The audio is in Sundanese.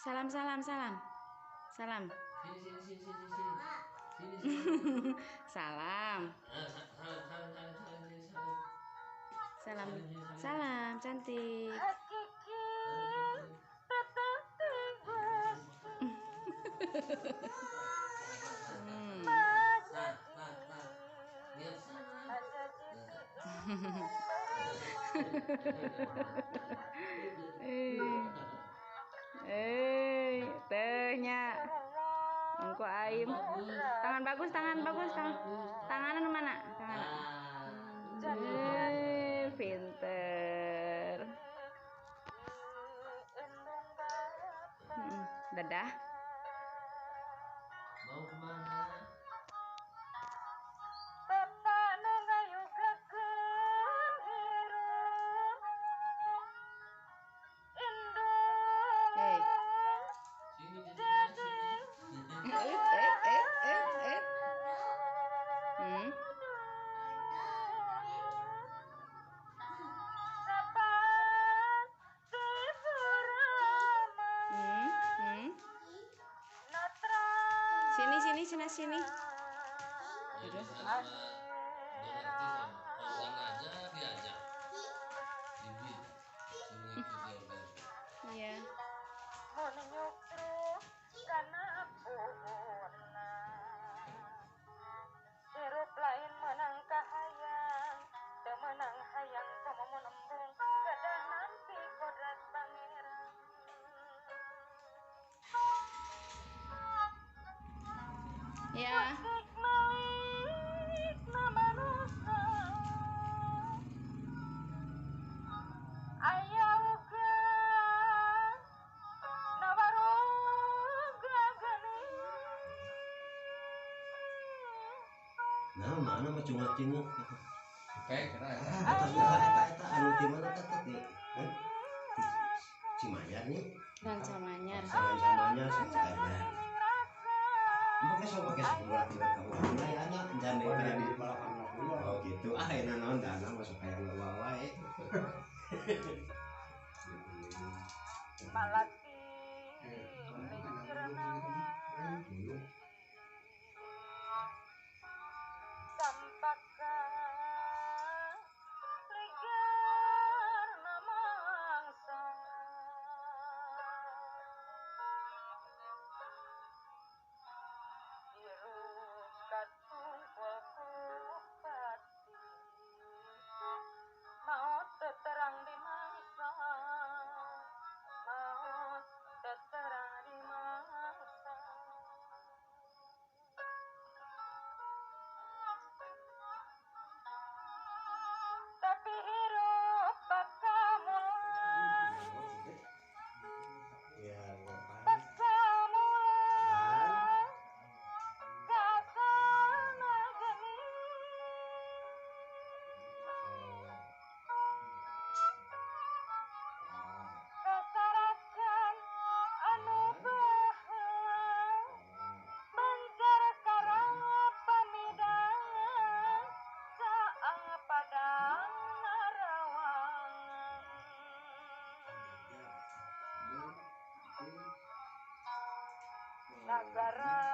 Salam, salam, salam. Salam. Sini, sini, sini, sini, sini. Sini, sini. Salam. Salam, salam, salam, salam, salam. Salam. Salam, cantik. Tehnya. Engko aim. Tangan bagus, tangan bagus, tangan. Tanganan mana? Tangan. Pinter. Dadah. Mau kemana? Sini sini sini sini. Terus iya. Lain menang kahayang, temenang hayang komo nembung, kedah nanti kodrat pangeran. Ya. Nah, mana mah cuma cinguk. Oke, kena eta. Eta eta anu di mana eta teh? Cimanyar nih. Rancamanyar. Rancamanyar saja. Pakai sok pakai sebulan tidak tahu. Nah, ya anak jangan di oh gitu. Ah, enak naon dana masuk kayak wae. Malati lincirnawa. Sampaka ligar namangsa. Hirup katungkul kupati, maut terang di mangsa, maut terang di mangsa. Tapi hirup pakamulan, pakamulan, kasana geni. Kasarakan anu baheula, banjar karang pamidang, caang padang narawangan. Nagara